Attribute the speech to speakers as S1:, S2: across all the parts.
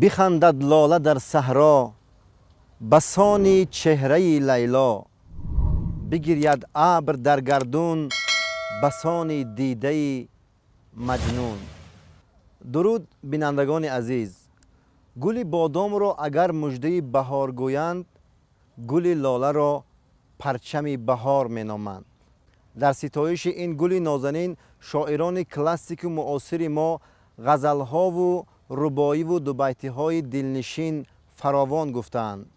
S1: Бихандад лола дар саҳро басони чеҳраи Лайло, бигиряд абр дар гардун басони дидаи Маҷнун. Дуруд, бинандагони азиз! Гули бодомро агар муждаи баҳор гӯянд, гули лоларо парчами баҳор меноманд. Дар ситоиши ин гули нозанин шоирони классику муосири мо ғазалҳову рубоиву дубайтиҳои дилнишин фаровон гуфтаанд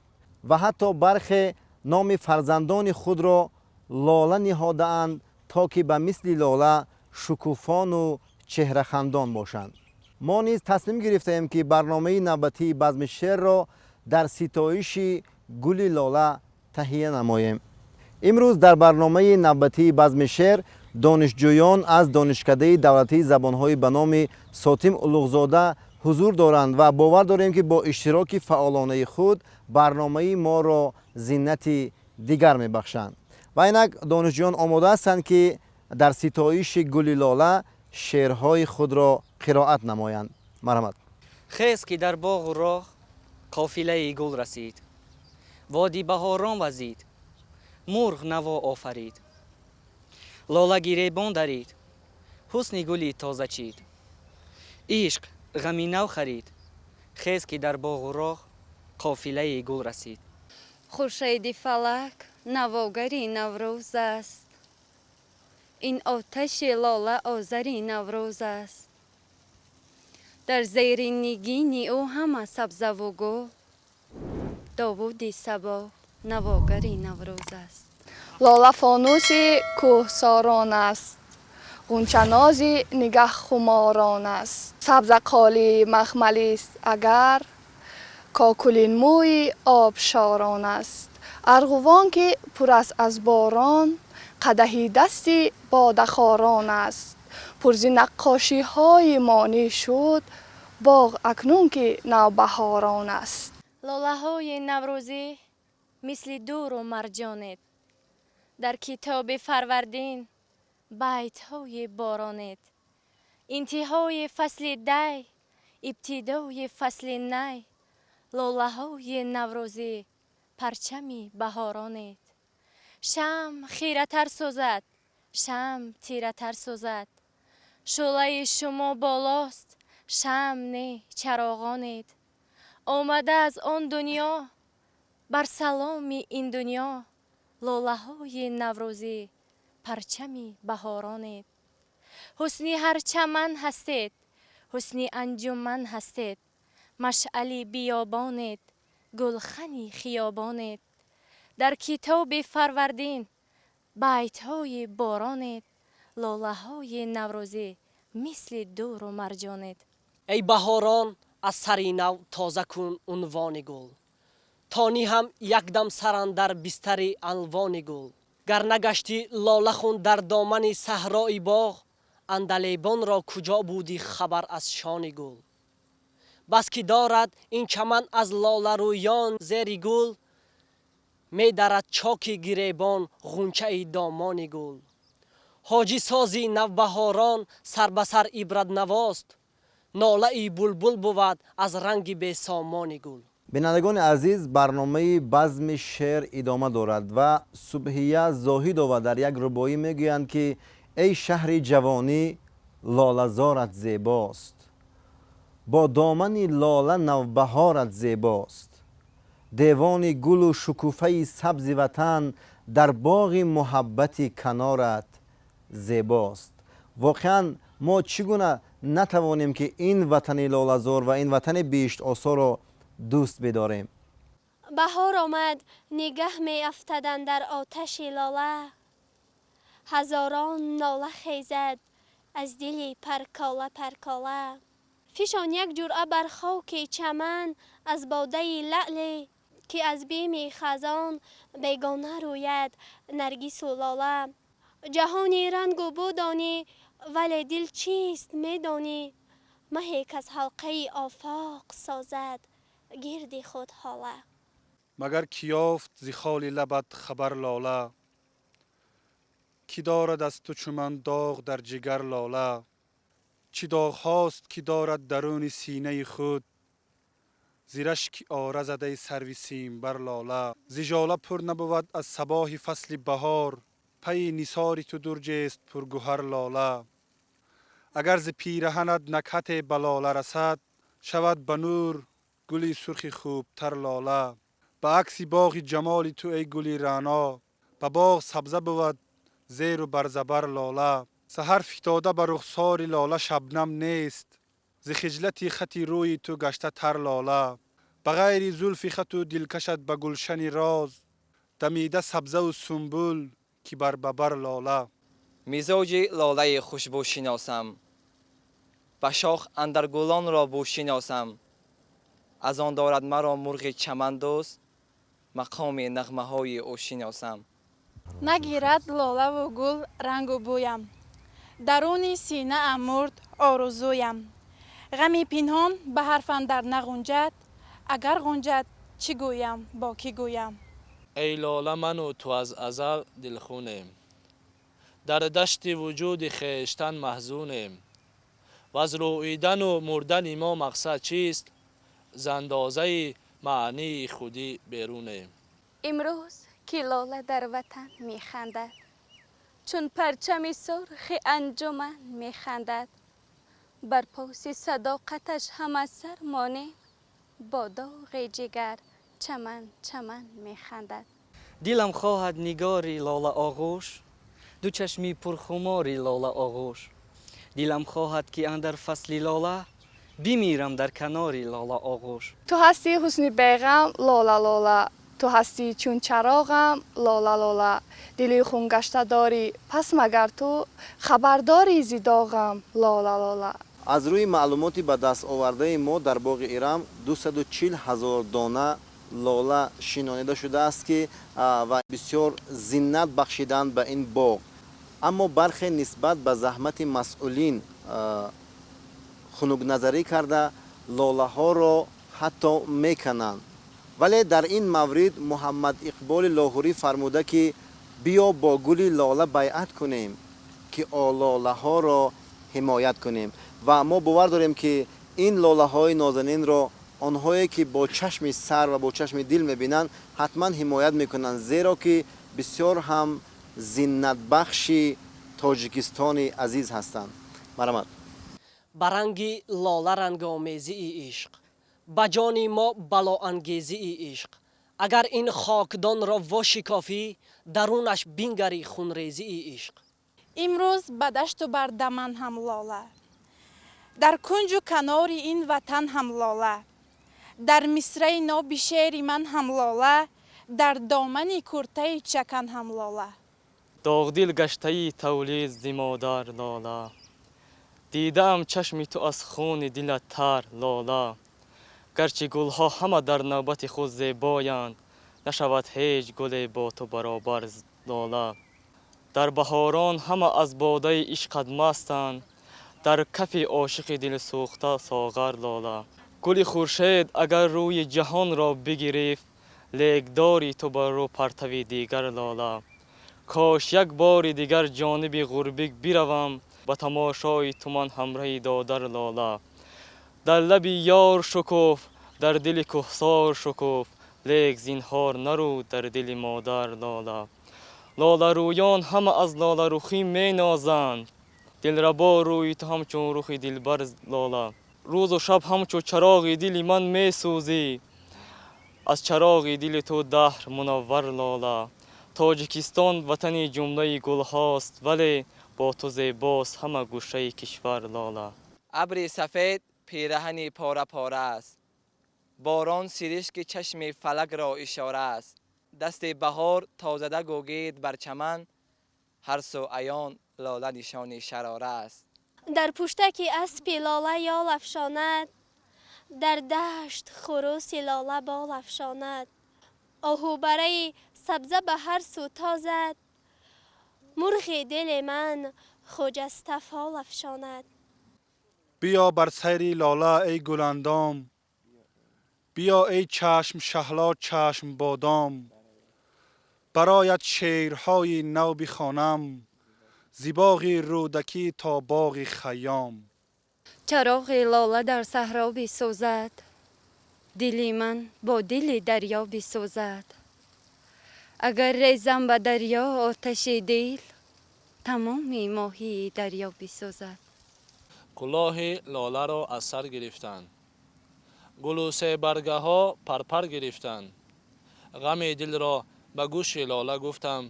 S1: ва ҳатто бархе номи фарзандони худро Лола ниҳодаанд, то ки ба мисли лола шукуфону чеҳрахандон бошанд. Мо низ тасмим гирифтаем, ки барномаи навбатии Базми шеърро дар ситоиши гули лола таҳия намоем. Имрӯз дар барномаи навбатии Базми шеър донишҷӯён аз Донишкадаи давлатии забонҳои ба номи Сотим Улуғзода ҳузур доранд ва бовар дорем, ки бо иштироки фаъолонаи худ барномаи моро зинати дигар мебахшанд. Ва инак донишҷӯён омода ҳастанд, ки дар ситоиши гули лола шеърҳои худро қироат намоянд. Марҳамат.
S2: Хез, ки дар боғу роҳ қофилаи гул расид, боди баҳорон вазид, мурғ наво офарид, лола гиребон дарид, ҳусни гули тоза чид, ишқ ғами нав харид. Хез, ки дар боғу роҳ қофилаи гул расид.
S3: Хуршеди фалак навогари Наврӯз аст, ин оташи лола озари Наврӯз аст. Дар зери нигини ӯ ҳама сабзаву гул, Довуди Сабо навогари Наврӯз аст.
S4: Лола фонуси кӯҳсорон аст, ғунчанози нигаҳ хуморон аст. Сабзақоли махмалист агар, кокулин мӯи обшорон аст. Арғувон, ки пур аст аз борон, қадаҳи дасти бодахорон аст. Пурзи наққошиҳои монӣ шуд боғ акнун, ки навбаҳорон аст.
S3: Лолаҳои наврӯзӣ мисли дуру марҷонед, дар китоби Фарвардин байтҳои боронед. Интиҳои фасли дай, ибтидои фасли най, лолаҳои наврӯзӣ парчами баҳоронед. Шамъ хиратар сӯзад, шамъ тиратар сӯзад, шӯълаи шумо болост, шамъ не, чароғонед. Омада аз он дунё бар саломи ин дунё, лолаҳои наврӯзӣ парчами баҳоронед. Ҳусни ҳар чаман ҳастед, ҳусни анҷуман ҳастед, машъали биёбонед, гулхани хиёбонед. Дар китоби Фарвардин байтҳои боронед, лолаҳои наврӯзӣ мисли дуру марҷонед.
S5: Эй баҳорон, аз сари нав тоза кун унвони гул, то ниҳам якдам сарам дар бистари алвони гул. Гар нагаштӣ лолахун дар домани саҳрои боғ, андалебонро куҷо будӣ хабар аз шони гул? Бас ки дорад ин чаман аз лоларӯён зери гул, медарад чоки гиребон ғунчаи домони гул. Ҳоҷӣ, сози навбаҳорон сар ба сар ибратнавост, нолаи булбул бувад аз ранги бесомони гул.
S1: Бинандагони азиз, барномаи Базми шеър идома дорад ва Субҳия Зоҳидова дар як рубоӣ мегӯянд, ки эй шаҳри ҷавонӣ, лолазорат зебост, бо домани лола навбаҳорат зебост. Девони гулу шукуфаи сабзи ватан дар боғи муҳаббати канорат зебост. Воқеан, мо чӣ гуна натавонем, ки ин ватани лолазор ва ин ватани биҳиштосоро дӯст бидорем?
S6: Баҳор омад, нигаҳ меафтад андар оташи лола, ҳазорон нола хезад аз дили паркола паркола. Фишон як ҷуръа бар хоки чаман аз бодаи лаъле, ки аз бими хазон бегона рӯяд наргису лола. Ҷаҳони рангу бу донӣ, вале дил чист медонӣ? Маҳе каз ҳалқаи офоқ созад гирди худ ҳола.
S7: Магар кӣ ёфт зи холи лабат хабар, лола? Кӣ дорад аз ту чу ман доғ дар ҷигар, лола? Чӣ доғҳост, ки дорад даруни синаи худ? Зи рашки ора задаи сарви симбар лола. Зи жола пур набувад аз сабоҳи фасли баҳор, пайи нисори ту дурҷест пургуҳар лола. Агар зи пираҳанат накҳате ба лола расад, шавад ба нур гули сурхи хубтар лола. Ба акси боғи ҷамоли ту эй гули раъно, ба боғ сабза бувад зеру барзабар лола. Саҳар фитода ба рухсори лола шабнам нест, зи хиҷлати хати рӯи ту гашта тар лола. Ба ғайри зулфи хату дилкашат ба гулшани роз, дамида сабзаву сумбул ки бар бабар лола.
S8: Мизоҷи лолаи хушбӯ шиносам, ба шох андар гулонро бӯ шиносам. Аз он дорад маро мурғи чамандӯст, мақоми нағмаҳои ӯ шиносам.
S9: Нагирад лолаву гул рангу бӯям, даруни синаам мурд орузуям. Ғами пинҳон ба ҳарф андар нағунҷад, агар ғунҷад чӣ гӯям, бо кӣ гӯям.
S10: Эй лола, ману ту аз азал дилхунем, дар дашти вуҷуди хештан маҳзунем. Ваз рӯидану мурдани мо мақсад чист? З андозаи маънии худӣ берунем.
S3: Имрӯз ки лола дар ватан механдад, чун парчами сурхи анҷуман механдад, бар поси садоқаташ ҳама сар монем, бо доғи ҷигар чаман чаман механдад.
S2: Дилам хоҳад нигори лола оғӯш, ду чашми пурхумори лола оғӯш. Дилам хоҳад ки андар фасли лола бимирам дар канори лола оғӯш.
S4: Ту ҳастӣ ҳусни беғам лола лола, ту ҳастӣ чун чароғам лола лола. Дили хунгашта дорӣ, пас магар ту хабардорӣ зи доғам лола лола.
S1: Аз рӯи маълумоти ба даст овардаи мо дар боғи Ирам 240 ҳазор дона лола шинонида шудааст, ки ва бисёр зинат бахшиданд ба ин боғ. Аммо бархе нисбат ба заҳмати масъулин хунукназарӣ карда, лолаҳоро ҳатто мекананд. Вале дар ин маврид Муҳаммад Иқболи Лоҳурӣ фармуда, ки биё бо гули лола байъат кунем, ки ололаҳоро ҳимоят кунем. Ва мо бовар дорем, ки ин лолаҳои нозанинро онҳое ки бо чашми сар ва бо чашми дил мебинанд, ҳатман ҳимоят мекунанд, зеро ки бисёр ҳам зинатбахши Тоҷикистони азиз ҳастанд. Марҳамат.
S5: Ба ранги лола рангомезии ишқ, ба ҷони мо балоангезии ишқ. Агар ин хокдонро вошикофӣ, дарунаш бингари хунрезии ишқ.
S9: Имрӯз ба дашту бар даман ҳам лола, дар кунҷу канори ин ватан ҳам лола, дар мисраи ноби шеъри ман ҳам лола, дар домани куртаи чакан ҳам лола.
S2: Доғдил гаштаи тавлид зи модар лола, дидаам чашми ту аз хуни дилат тар лола. Гарчи гулҳо ҳама дар навбати худ зебоянд, нашавад ҳеҷ гуле бо ту баробар лола. Дар баҳорон ҳама аз бодаи ишқат мастанд, дар кафи ошиқи дилсӯхта соғар лола. Гули хуршед агар рӯи ҷаҳонро бигирифт, лек дори ту бар рӯ партави дигар лола. Кош як бори дигар ҷониби ғурбик биравам, ба тамошои ту ман ҳамраҳи додар лола. Дар лаби ёр шукуф, дар дили кӯҳсор шукуф, лек зинҳор нарӯд дар дили модар лола. Лоларӯён ҳама аз лоларухӣ менозанд, дилрабо рӯи ту ҳамчун рухи дилбар лола. Рӯзу шаб ҳамчун чароғи дили ман месӯзӣ, аз чароғи дили ту даҳр мунаввар лола. Тоҷикистон ватани ҷумлаи гулҳост, вале бо ту зебост ҳама гӯшаи кишвар лола.
S8: Абри сафед пираҳани пора пора аст, борон сиришки чашми фалакро ишора аст. Дасти баҳор тозада гӯгид бар чаман, ҳар сӯ аён лола нишони шарора аст.
S6: Дар пуштаки аспи лола ёл афшонад, дар дашт хуруси лола бол афшонад. Оҳубараи сабза ба ҳар сӯ тозад, мурғи дили ман хуҷаста фол афшонад.
S7: Биё бар сайри лола эй гуландом, биё эй чашм шаҳло чашм бодом. Бароят шеърҳои нав бихонам, зи боғи Рӯдакӣ то боғи Хайём.
S3: Чароғи лола дар саҳро бисӯзад, Дили ман бо дили дарё бисӯзад. Агар резам ба дарё оташи дил, тамоми моҳии дарё бисӯзад.
S10: Кулоҳи лоларо аз сар гирифтанд, гулу себаргаҳо парпар гирифтанд. Ғами дилро ба гӯши лола гуфтам,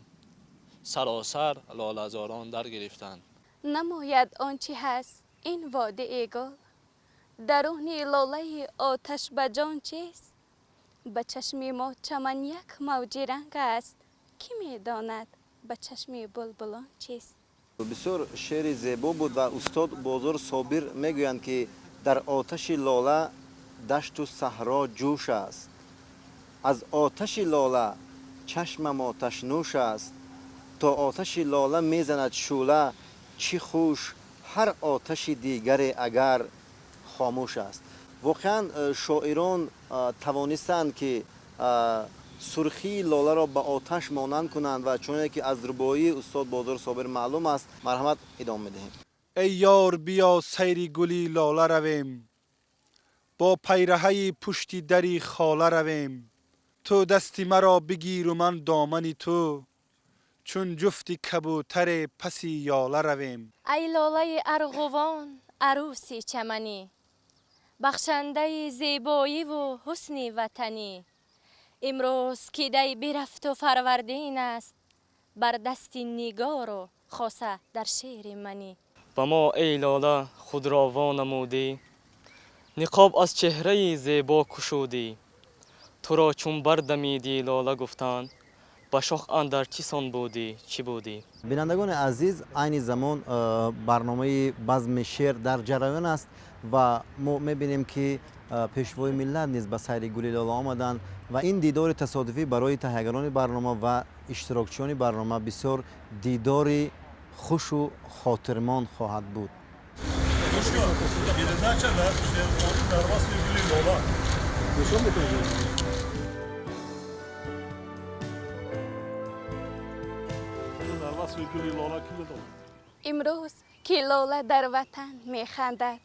S10: саросар лолазорон дар гирифтанд.
S3: Намояд он чи ҳаст ин водии гул, даруни лолаи оташ ба ҷон чист? Ба чашми мо чаман як мавҷи ранг аст, кӣ медонад ба чашми булбулон чист?
S1: Бисёр шеъри зебо буд ва устод Бозор Собир мегӯянд, ки дар оташи лола дашту саҳро ҷӯш аст, аз оташи лола чашмам оташнӯш аст, то оташи лола мезанад шӯла, чӣ хуш ҳар оташи дигаре агар хомӯш аст. Воқеан шоирон тавонистанд, ки сурхии лоларо ба оташ монанд кунанд ва чуне ки аз рубоии устод Бозор Собир маълум аст, марҳамат идома медиҳем.
S7: Эй ёр, биё сайри гули лола равем, бо пайраҳаи пушти дари хола равем. Ту дасти маро бигиру ман домани ту, чун ҷуфти кабутаре паси ёла равем.
S11: Ай лолаи арғувон, арӯси чаманӣ, бахшандаи зебоиву ҳусни ватанӣ, имрӯз ки дай бирафту фарвардин аст, бар дасти нигору хоса дар шеъри манӣ.
S2: Ба мо эй лола худро во намудӣ, ниқоб аз чеҳраи зебо кушудӣ. Туро чун бардамидӣ лола гуфтанд, ба шох андар чӣ сон будӣ, чӣ будӣ?
S1: Бинандагони азиз, айни замон барномаи базми шеър дар ҷараён аст ва мо мебинем, ки пешвои миллат низ ба сайри гули лола омаданд ва ин дидори тасодуфӣ барои таҳиягарони барнома ва иштирокчиёни барнома бисёр дидори хушу хотирмон хоҳад буд.
S12: Передача дар шеърхонӣ дар васфи гули лола. Нишон метавонед? Дар васфи гули лола кӣ медонад?
S3: Имрӯз ки лола дар ватан механдад,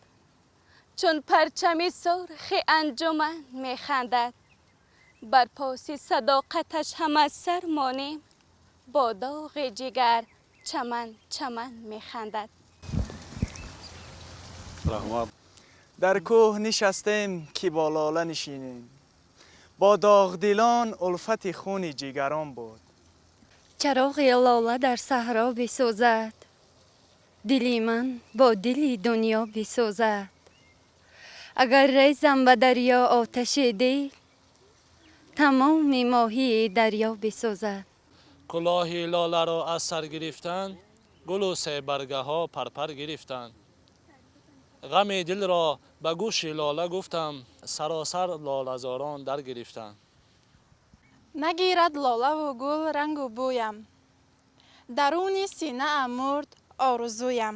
S3: чун парчами сурхи анҷуман механдад, бар поси садоқаташ ҳама сар монем, бо доғи ҷигар чаман чаман механдад.
S12: Раҳмат.
S8: Дар кӯҳ нишастем, ки бо лола нишинем, бо доғдилон улфати хуни ҷигарон буд.
S3: Чароғи лола дар саҳро бисӯзад, дили ман бо дили дунё бисӯзад. Агар резам ба дарё оташи дил, тамоми моҳии дарё бисӯзад.
S10: Кулоҳи лоларо аз сар гирифтанд, гулу себаргаҳо парпар гирифтанд. Ғами дилро ба гӯши лола гуфтам, саросар лолазорон дар гирифтанд.
S9: Нагирад лолаву гул рангу бӯям, даруни синаам мурд орзуям.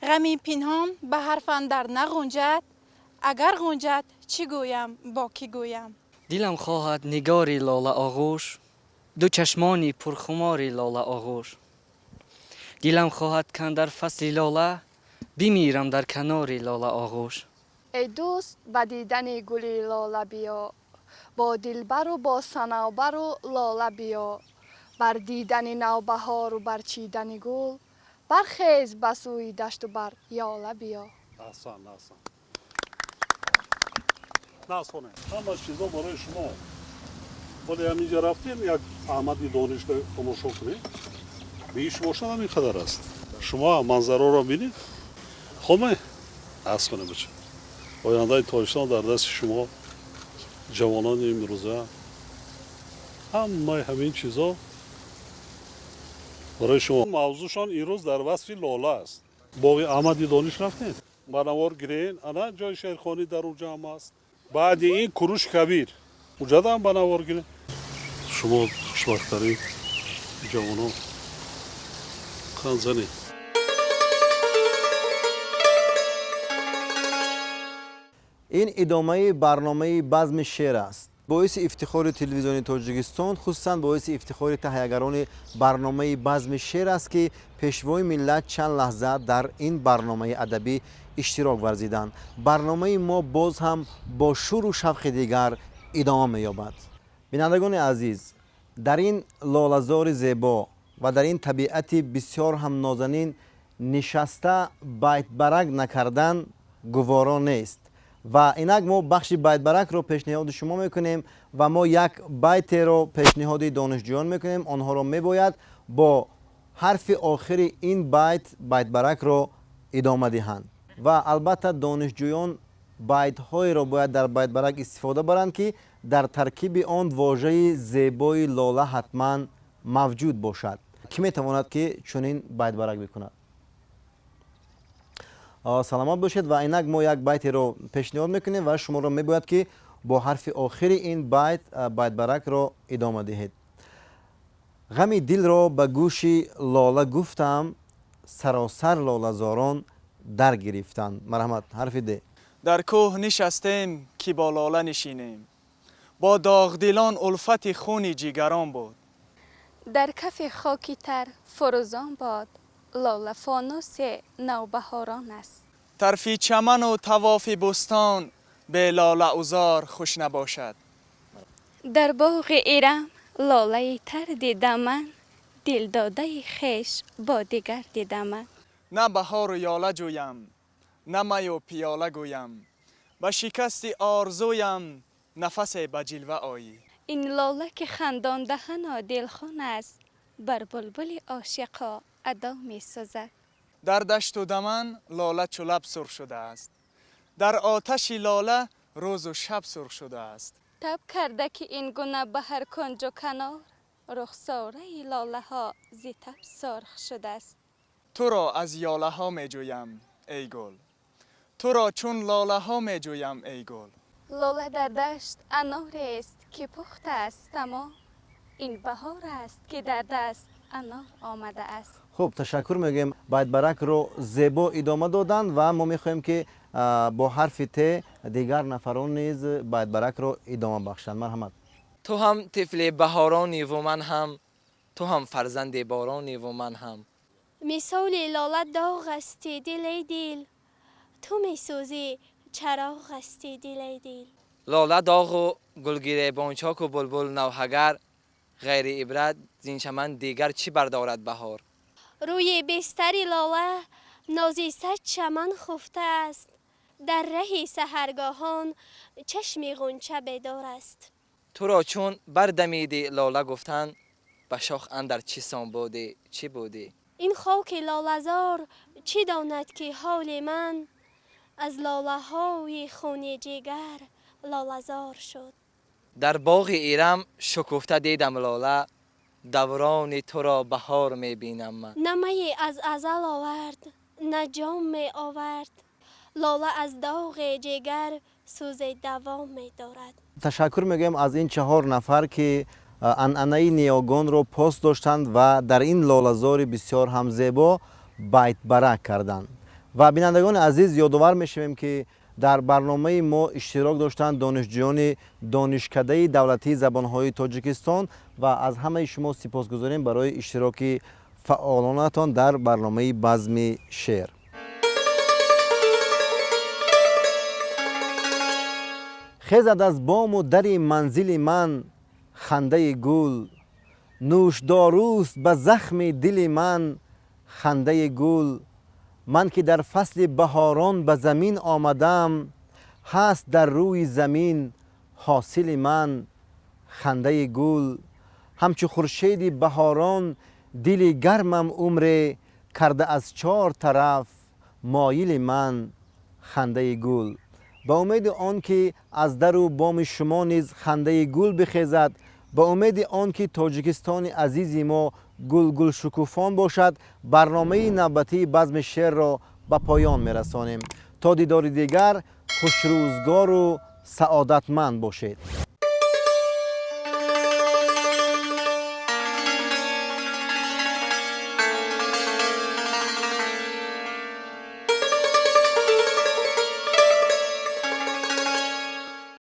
S9: Ғами пинҳон ба ҳарф андар нағунҷад, агар ғунҷад чӣ гӯям, бо кӣ гӯям?
S2: Дилам хоҳад нигори лола оғӯш, ду чашмони пурхумори лола оғӯш. Дилам хоҳад кан дар фасли лола, бимирам дар канори лола оғӯш.
S4: Эй дӯст, ба дидани гули лола биё, бо дилбару бо санавбару лола биё. Бар дидани навбаҳору бар чидани гул, бархез ба сӯи дашту бар ёла биё.
S12: Аҳсан, аҳсан. Насхонем. Ҳама чизо барои шумо. Вале ҳаминҷа рафтем, як Аҳмади Донишро тамошо кунем. Биҳишт бошад, ҳамин қадар аст. Шумо манзароро бинед. Хоме? Насхонем бача. Ояндаи Тоҷикистон дар дасти шумо, ҷавонони имрӯза. Ҳамаи ҳамин чизо барои шумо. Мавзӯшон имрӯз дар васфи лола аст. Боғи Аҳмади Дониш рафтем. Ба навор гирен, ана ҷои шеърхонӣ дар уҷа ҳам аст. Баъди ин Куруш Кабир. Уҷада ҳам ба навор гирен. Шумо хушбахттарин ҷавонон. Қанд занед.
S1: Ин идомаи барномаи базми шеър аст. Боиси ифтихори телевизиони Тоҷикистон, хусусан боиси ифтихори таҳиягарони барномаи Базми шеър аст, ки Пешвои миллат чанд лаҳза дар ин барномаи адабӣ иштирок варзиданд. Барномаи мо боз ҳам бо шуру шавқи дигар идома меёбад. Бинандагони азиз, дар ин лолазори зебо ва дар ин табиати бисёр ҳам нозанин нишаста байтбарак накардан гуворо нест. Ва инак мо бахши байтбаракро пешниҳоди шумо мекунем ва мо як байтеро пешниҳоди донишҷӯён мекунем. Онҳоро мебояд бо ҳарфи охири ин байт байтбаракро идома диҳанд. Ва албатта донишҷӯён байтҳоеро бояд дар байтбарак истифода баранд, ки дар таркиби он вожаи зебои лола ҳатман мавҷуд бошад. Кӣ метавонад, ки чунин байтбарак бикунад? Саломат бошед. Ва инак мо як байтеро пешниҳод мекунем ва шуморо мебояд, ки бо ҳарфи охири ин байт байтбаракро идома диҳед. Ғами дилро ба гӯши лола гуфтам, саросар лолазорон дар гирифтанд. Марҳамат, ҳарфи Д.
S13: Дар кӯҳ нишастем, ки бо лола нишинем, бо доғдилон улфати хуни ҷигарон буд.
S3: Дар кафи хоки тар фурӯзон бод, лола фонуси навбаҳорон аст.
S13: Тарфи чаману тавофи бӯстон бе лолаузор хуш набошад.
S3: Дар боғи Ирам лолаи тар дидам ман, дилдодаи хеш бо дигар дидам ман.
S13: На баҳору ёла ҷӯям, на маю пиёла гӯям, ба шикасти орзуям нафасе ба ҷилва оӣ.
S3: Ин лола ки хандон даҳано дилхун аст, бар булбули ошиқо адо месозад.
S13: Дар дашту даман лола чу лаб сурх шудааст, дар оташи лола рӯзу шаб сурх шудааст.
S3: Таб карда ки ин гуна ба ҳар кунҷу канор, рухсораи лолаҳо зи таб сурх шудааст.
S13: Туро аз ёлаҳо меҷӯям, эй гул, туро чун лолаҳо меҷӯям, эй гул.
S3: Лола дар дашт анорест, ки пухтааст тамом, ин баҳор аст, ки дар даст анор омадааст.
S1: Хуб, ташаккур мегӯем. Байтбаракро зебо идома доданд ва мо мехоҳем, ки бо ҳарфи Т дигар нафарон низ байтбаракро идома бахшанд. Марҳамат.
S8: Ту ҳам тифли баҳорониву ман ҳам, ту ҳам фарзанди борониву ман ҳам.
S6: Мисоли лола доғ асти, дилей дил, ту месӯзӣ, чароғ асти, дилей дил.
S8: Лола доғу гулгиребончоку булбул навҳагар, ғайри ибрат зин чаман дигар чӣ бардорад баҳор?
S6: Рӯи бистари лола нози сад чаман хуфтааст, дар раҳи саҳаргоҳон чашми ғунча бедор аст.
S8: Туро чун бардамиди лола гуфтан, ба шох андар чӣ сон будӣ, чӣ будӣ?
S6: Ин хоки лолазор чӣ донад, ки ҳоли ман аз лолаҳои хуни ҷигар лолазор шуд.
S8: Дар боғи Ирам шукуфта дидам лола, даврони туро баҳор мебинам ман.
S6: На мае аз азал овард, на ҷом меовард, лола аз доғи ҷигар сӯзе давом медорад.
S1: Ташаккур мегӯем аз ин чаҳор нафар, ки анъанаи ниёгонро пос доштанд ва дар ин лолазори бисёр ҳам зебо байтбарак карданд. Ва бинандагони азиз, ёдовар мешавем, ки дар барномаи мо иштирок доштанд донишҷӯёни Донишкадаи давлатии забонҳои Тоҷикистон ва аз ҳамаи шумо сипосгузорем барои иштироки фаъолонатон дар барномаи Базми шеър. Хезад аз бому дари манзили ман хандаи гул, нӯшдоруст ба захми дили ман хандаи гул. Ман ки дар фасли баҳорон ба замин омадам, ҳаст дар рӯи замин ҳосили ман хандаи гул. Ҳамчу хуршеди баҳорон дили гармам умре карда, аз чор тараф моили ман хандаи гул. Ба умеди он ки аз дару боми шумо низ хандаи гул бихезад, ба умеди он ки Тоҷикистони азизи мо гулгулшукуфон бошад, барномаи навбатии Базми шеърро ба поён мерасонем. То дидори дигар хушрӯзгору саодатманд бошед.